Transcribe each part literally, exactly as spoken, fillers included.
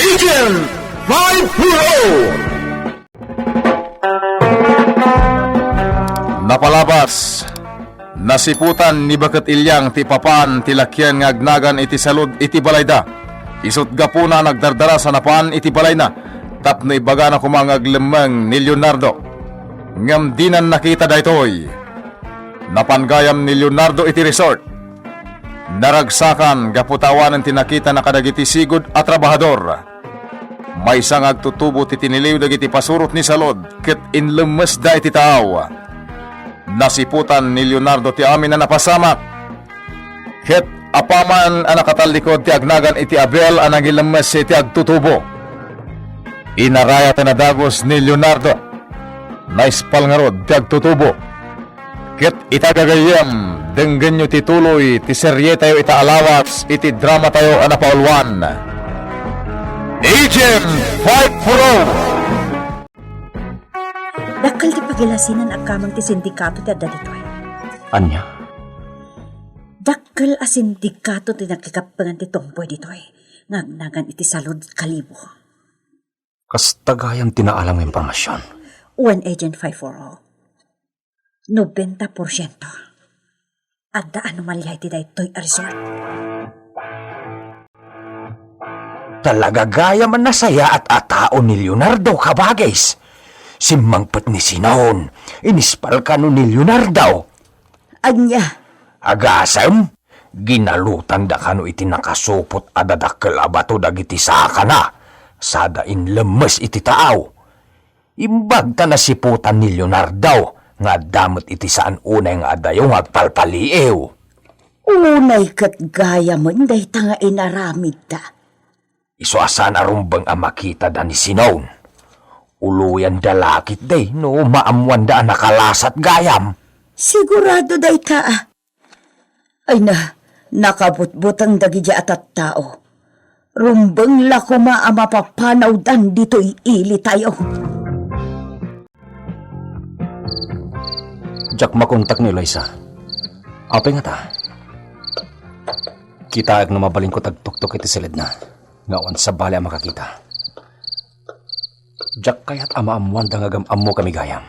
Agent five four oh. Napalabas, nasiputan ni Baket Ilyang ti ipapan ti lakian nga agnagan iti salud iti balayda. Isut' gapuna a nagdardaras a napan iti balayna tapno ibagana koma nga aglemmeng ni Leonardo. Ngem dinan nakita daytoy. Napan gayam ni Leonardo iti resort. Naragsakan gapu ta awanen ti nakitana kadagiti sigud a trabahador. Maysa nga agtutubo ti tiniliw dagiti pasurot ni Salud ket inlemmesda iti taaw. Nasiputan ni Leonardo ti amin a napasamak. Ket apaman a nakatallikud ti agnagan iti abiel a nangilemmes iti agtutubo, inarayat a nadagus ni Leonardo. Naispal ngarud ti agtutubo. Ket ita gagayyem, denggenyo ti tuloy ti serietayo ita a lawas iti dramatayo a napauluan, Agent five four oh. Dakkel ti pagilasinan agkamang ti sindikato ti adda ditoy. Ania? Dakkel a sindikato ti nakikappengan ti tumpoy ditoy nga agnagan iti Salud Kalibo. Kasta gayam ti naalam nga impormasion. Wen, Agent five four oh. Nobenta porsiento. Adda anomalia iti daytoy a resort. Talaga gayam a nasayaat a tao ni Leonardo, kabagis. Simmangpet ni Sinon, inispal kano ni Leonardo. Ania? Agasem, ginalutanda kano iti nakasupot a dadakkel a bato dagiti sakana, sada inlemmes iti taaw. Imbag ta nasiputan ni Leonardo nga adda met iti saan unay nga adayo nga agpalpaliiw. Unay ket gayamen dayta nga inaramidda. Isu a saan a rumbeng a makitada ni Sinon. Uloyanda la ketdi no maammoanda a nakalasat gayam. Sigurado dayta, a. Ay na, nakabutbuteng dagiti a tattao. Rumbeng la koma a mapapanawdan ditoy ilitayo. Diak makontak ni Eloisa. Apay ngata? Kitaek no mabalinko ti agtuktok iti siledna, nga awan sabali a makakita. Diak kayat a maammoanda nga agam-ammokami gayam.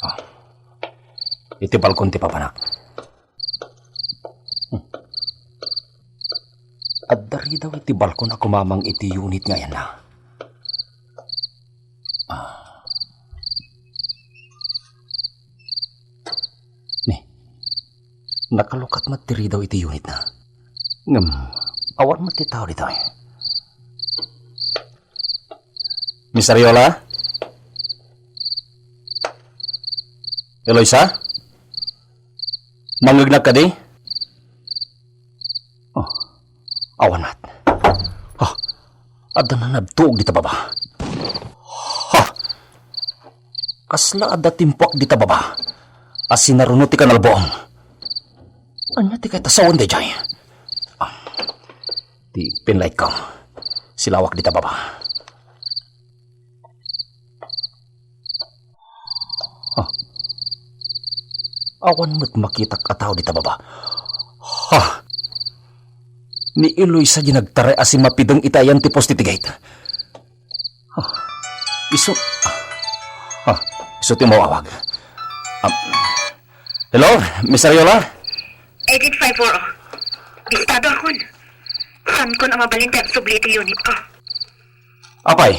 Ah. Iti balkon ti papanak. Hmm. Adda ridaw iti balkon a kumamang iti unit nga ayanna. Ah. Ni, nakalukat met ti ridaw iti unitna. Ngem, awan met ti tao ditoy. Miss Ariola? Eloisa? Mangngegnak kadi? Oh, awan met. Ah, adda nanabtuog dita baba. Ha! Kasla adda timpuak dita baba a sinaruno ti kanalbuong. Ania ti kayat a sawen daydiay? Ah, ti pin light ko. Silawak dita baba. Ah. Awan met makitak a tao dita baba. Ha! Ni Eloisa di nagtaray a simmapideng iti ayan ti poste ti gate. Ah. Isu, ah. Ah, isu ti umawawag. Ah. Hello, Miss Ariola? Agent five four oh. Bistado akon. Saankon a mabalin ti agsubli iti unit ko. Apay?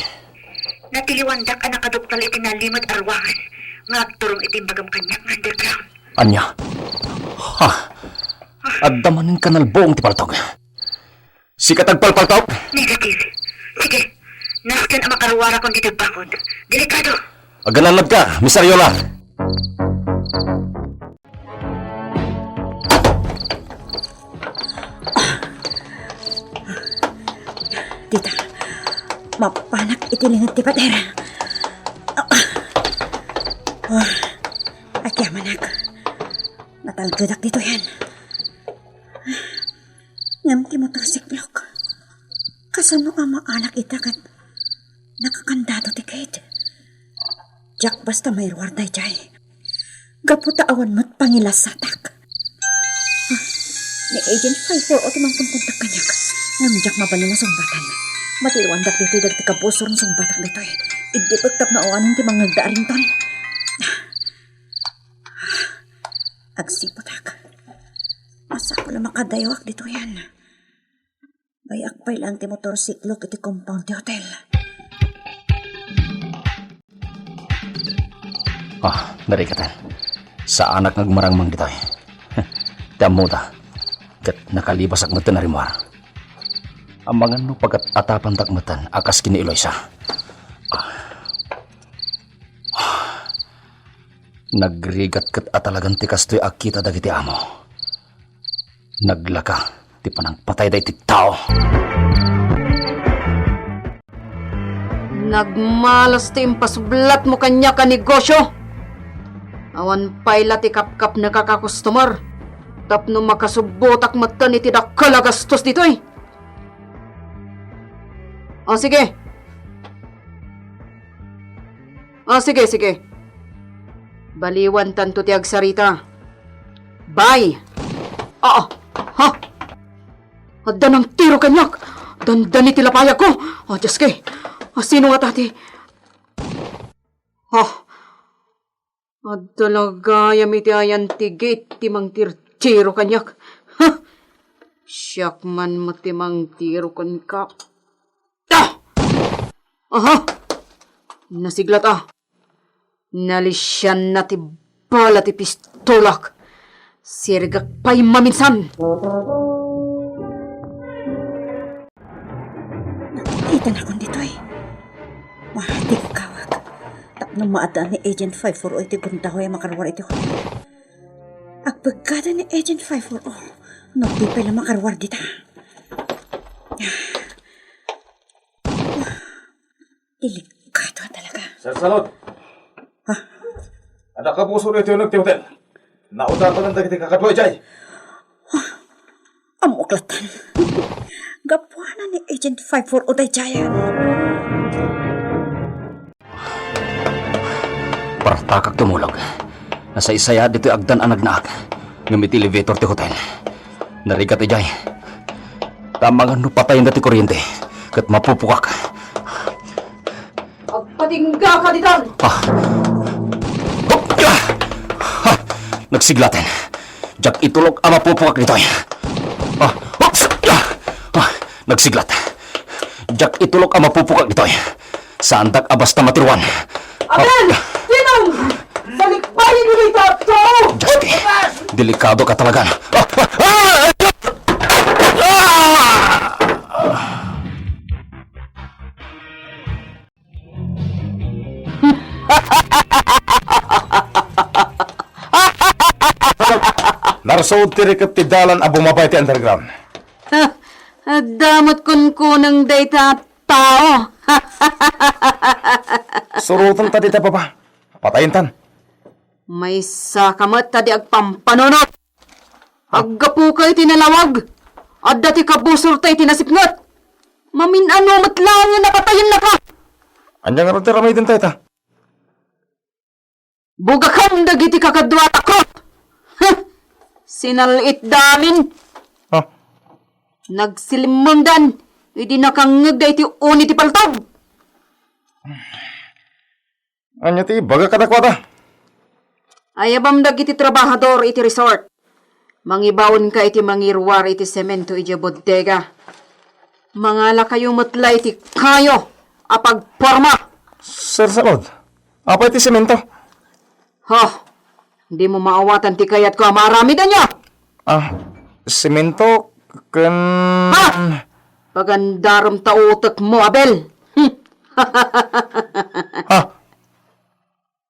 Natiliwandak a nakaduktal iti nalimed a ruangan nga agturong iti imbagam kaniak nga underground. Ania? Ha? Adda manen kanalbuong ti paltog. Sika ti agpalpaltog? Negative. Sige. Nasken a makaruarakon ditoy bakod. Delikado. Agananladka, Miss Ariola. Dita, mapanak iti linged ti pader. Ah, ah. Agyamanak. Natalgedak ditoyen. Ngem ti motorsiklok, kasano a maanak ita ket nakakandado ti gate? Diak basta mairuar daydiay. Gapu ta awan met pangilasatak. Ah, ni Agent five four oh ti mangkonkontak kaniak. Ngem diak mabalin a sungbatan. Matiiwandak ditoy dagiti kabusorna sungbatak ditoy. Iddipek tapno awanen ti mangngegda a rington. Agsiputak. Masapul a makadayawak ditoyen. Bay-ak pay laeng ti motorsiklok iti compound ti hotel. Ah, narikatan. Saanak nga agmarangmang ditoy. Ti ammoda, ket nakalibasak metten a rimmuar. Amangan no pagat-atapandak metten a kas ken ni Eloisa. Ah. Nagrigat ket atalagan ti kastoy a kita dagiti amo. Naglaka ti panangpatayda iti tao. Nagmalas ti impasublatmo kaniak a negosio. Awan pay la ti kapkapnekak a customer tapno makasubbotak metten iti dakkel a gastos ditoy. O, sige. O, sige, sige. Baliwantanto ti agsarita. Bye! Aa! Ha? Adda nangtiro kaniak! Dandani ti lapayagko! O, Dioski! A, sino ngata ti... Ha? Adda la gayam iti ayan ti gate ti mangtirtiro kaniak. Ha? Siak man met ti mangtiro kenka. Ah! Aha! Nasiglat a. Nalisianna ti bala ti pistolak. Sirigak pay maminsan. Nakitanak ditoy. Matikkawak. Tapno maaddaan ni Agent five four oh iti gundaway a makaruar iti hotel. Agbeggada ni Agent five four oh no di pay la makaruar dita. Delikado talaga. Sir Salot! Ha? Adda kabusor iti uneg ti hotel. Naudatan dagiti kakadua idiay. Ammok latta. Gapuana ni Agent five four oh daydiay. Partakak tumulog. Nasaysaya ditoy agdan a nagnaak. Ngem iti elevator ti hotel. Narigat idiay. Ta amangan no patayenda ti kuryente ket mapupokak. Agpatingga ka ditan! Ah. Hop! Ah! Ah! Nagsiglaten. Diak itulok a mapupokak ditoy. Ah! Oops! Ah! Ah! Nagsiglat. Diak itulok a mapupokak ditoy. Saandak a basta matiruan. Abel! Ah! Tinong! Balikbayan mo dito, tao! Diyos ko, delikado ka talaga. Ah! Ah! Ah! Ah! Narsuod ti riket ti dalan a bumaba iti underground. Ha, adda met kunkuneng dayta a tao. Surotenta dita baba. Patayentan. Maysa ka met ta di agpampanunot. Aggapuka iti nalawag, adda ti kabusorta iti nasipnget. Mamin-ano met laeng nga napatayennaka. Ania ngarud ti aramidentayo ta? Bugakan dagiti kakadua a takrot. Huh! Sinal-itda amin. Ah. Nagsilimmengdan idi nakangngegda iti uni ti paltog. Ania ti ibaga kadakuada? Ayabam dagiti trabahador iti resort. Mangibaonka iti mangiruar iti semento idiay bodega. Mangalakayo met la iti kayo a pagporma. Sir Salud, apay ti semento? Ho, dimo maawatan ti kayatko a maaramid, ania? Ah, semento ken... Ha! Pagandarem ta utekmo, Abel. Hmm. Ha?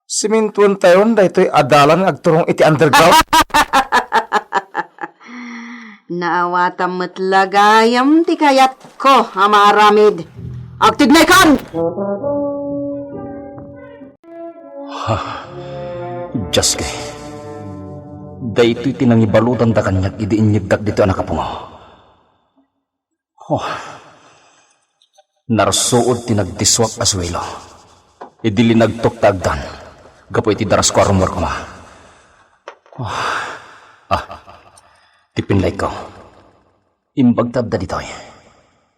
Sementoentayon daytoy a dalan nga agturong iti underground? Naawatam met la gayam ti kayatko a maaramid. Agtignaykan! Ha, Dios ko. Daytoy ti nangibaludanda kaniak idi inyegdak ditoy a nakapungo. Oh. Narsuod ti nagdisuak a suelo idi linagtok ta agdan gapu iti darasko a rummuar koma. Oh. Ah, ti pinlayko. Imbag ta adda ditoy.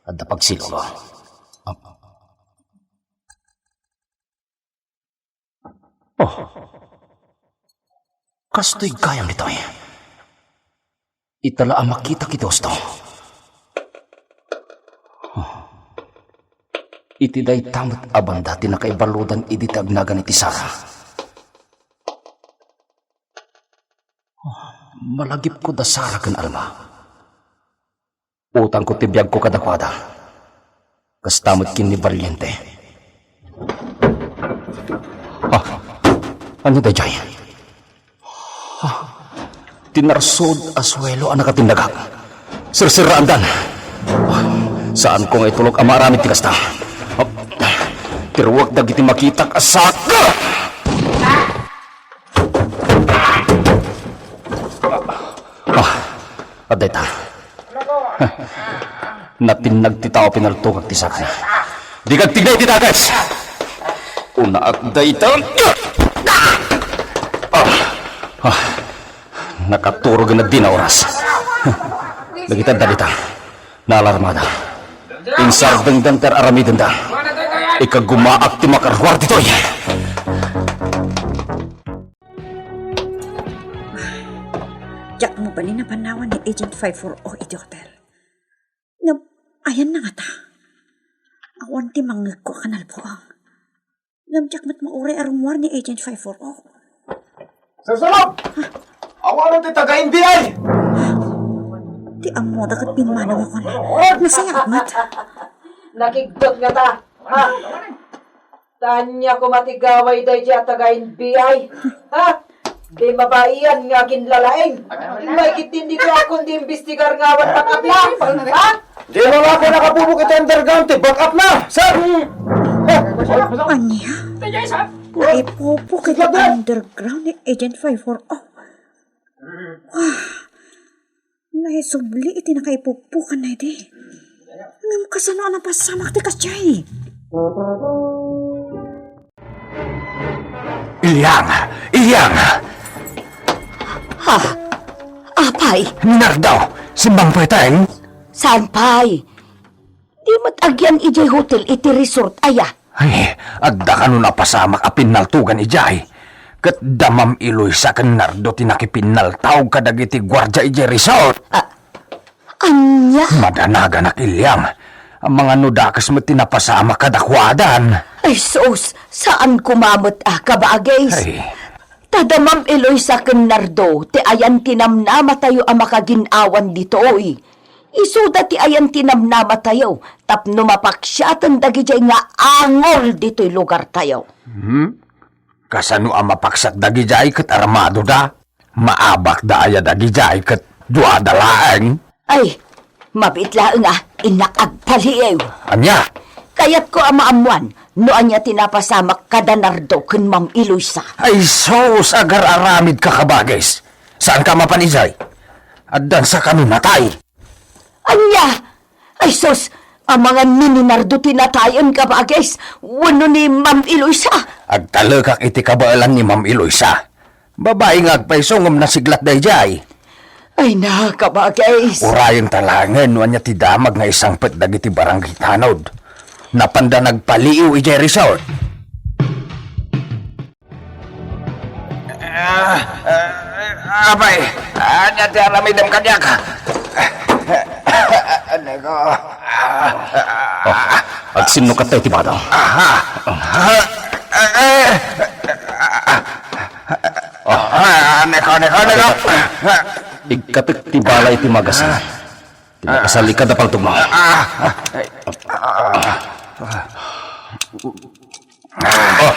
Adda pagsiluko. Oh. Kastoy gayam ditoy. Ita la a makitak iti husto. Oh. Iti dayta met a banda ti nakaibaludan idi ti agnagan iti Sara. Oh. Malagipko da Sara ken Alma. Utangko ti biagko kadakuada. Kasta met ken ni Valiente. Ah, ania daydiay? Ah, ti narsod a suelo a nakatinnagak. Serserraandan. Ah, saanko nga itulok a maaramid ti kasta. Ah, ti ruek dagiti makitak a saka! Ah, adda ita. Natinnag ti tao, pinaltogak ti sakana. Dika agtignay ti dakes! Unaak dayta. Ah, ah, nakaturogen a dina oras. Dagita adda dita. Naalarmada. Insardengdan ti ar-aramidenda. Ikagumaak ti makaruar ditoy. Diak mabalin a panawan ni Agent five four oh iti hotel. Ngem, ayanna ngata? Awan ti mangngegko a kanalbuang. Ngem diak met mauray a rummuar ni Agent five four oh. Serserraan! Awanen ti taga-N B I! Ti ammoda ket pimmanaw a kuana. Nasayaat met. Nakigdot ngata. Ha? Ta ania koma ti gaway daydiay a taga-N B I? Ha? Di mabaian nga aginlalaing. Immay ketdi ni Kuya kundi imbestigar nga awan back up na. Ha? Di mo nga ako nakapubok iti underground ti back up na, sir! Ania? Naipupok iti underground ni Agent five four oh. Naisubli iti nakaipupukan na idi. Ngem kasano a napasamak ti kasdiay? Iliang! Iliang! Ha? Apay? Ni Nardo! Simmang pay tayo? Saan pay? Di met agyan idiay hotel iti resort aya? Ay, adda kano napasamak a pinnaltogan idiay. Ket da Ma'am Eloisa ken Nardo ti nakipinnaltog kadagiti guardia idiay resort. Ah, ania? Madanaganak, Iliang. Amangan no dakes met ti napasamak kadakuadan. Ay, sus, saan koma met a kabagis. Ay. Ta da Ma'am Eloisa ken Nardo ti ayan ti namnamatayo a makagin-awan ditoy. Isuda ti ayan ti namnamatayo tapno mapaksiaten dagidiay nga angol ditoy lugartayo. Hmm? Kasano a mapaksiat dagidiay ket armadoda? Maabakda aya dagidiay ket duada laeng? Ay, mabiit laeng a innak agpaliiw. Ania? Kayatko a maammuan no ania ti napasamak kada Nardo ken Ma'am Eloisa. Ay sus, agar-aramid ka, kabagis. Saan ka mapan idiay? Addan sa kano natay. Ania? Ay sus, amangan ni Nardo ti natayen, kabagis, wenno ni Ma'am Eloisa? Agtalekak iti kabaelan ni Ma'am Eloisa. Babai nga agpayso ngem nasiglat daydiay. Ay na, kabagis. Urayen ta laengen no ania ti damag nga isangpet dagiti barangay tanod. Napanda nagpaliiw idiay resort. Ah, ah, apay, ania ti aramidem kaniak? Aneko. Oh, agsinno ket ti bado? Aha. Ah, eh, eh. Ah, aneko, aneko, aneko. Igkatek ti bala iti magasin. Ti nakasalikad a paltogmo. Ah, ah, ah. Oh,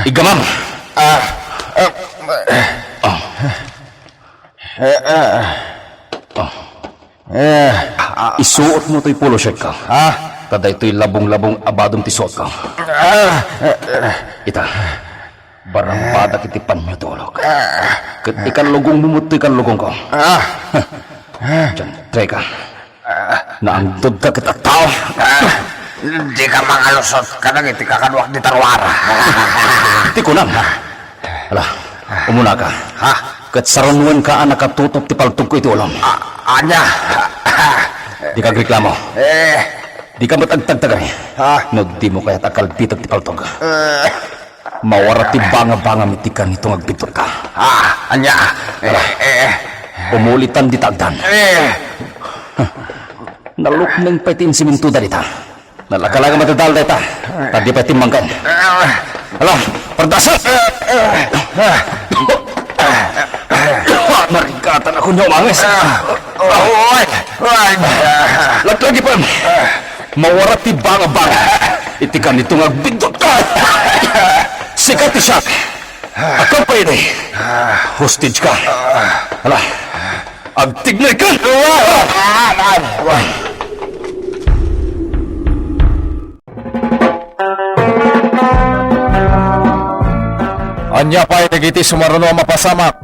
iggamam. Ah, ah. Oh. Eh, ah. Oh. Eh, ah. Isuotmo toy polo shirtko. Ah. Ta daytoy labonglabong a badom ti suotko. Ah. Ita. Barambadak iti pannyo ti ulok. Ket ikallugongmo met toy kallugongko. Ah. Diantreka. Naangdodka ket a tao. Dika mangalusot kadagiti kakaduak dita ruar. Ti kunam. Ala, umunaka. Ha? Ket sarunoenka a nakatutop ti paltogko iti ulom. Ah, ania? Dika agreklamo. Eh. Dika met agtagtagari. Ah. No dimo kayat a kalbitek ti paltog. Ah. Mawara ti bangabangam iti kanito nga agbiddutko. Ah, ania? Eh, eh, eh. Umulitan dita agdan. Eh. Nalukneng pay ti insiminto dayta. Nalaka lang a madadal dayta. Ta di pay timmanggan. Ah. Ala, pardasan! Ah. Marigatan ako niya umangis. Ah. Oh, ay, ay. Laglagi pa. Mawara ti bangabanga iti kanito nga agbiddutko. Sika ti siak. Akampay idi. Hostage ka. Ala, agtignay ka. Ania pay dagiti sumaruno a mapasamak?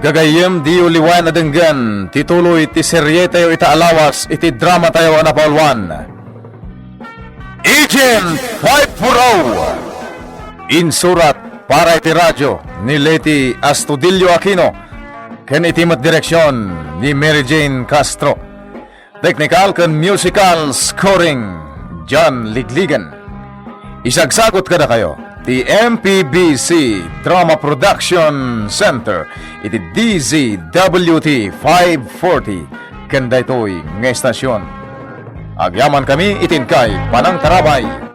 Gagayyem, diyo liwayan a denggen ti tuloy ti serietayo ita a lawas iti dramatayo a napauluan, Agent five four oh. Insurat para iti radio ni Leti Astudillo Aquino ken iti met direksion ni Mary Jane Castro. Technical ken musical scoring, John Ligligan. Isagsagut kadakayo ti M P B C Drama Production Center iti D Z W T five forty ken daytoy nga estasion. Agyamankami iti inkay panangtarabay.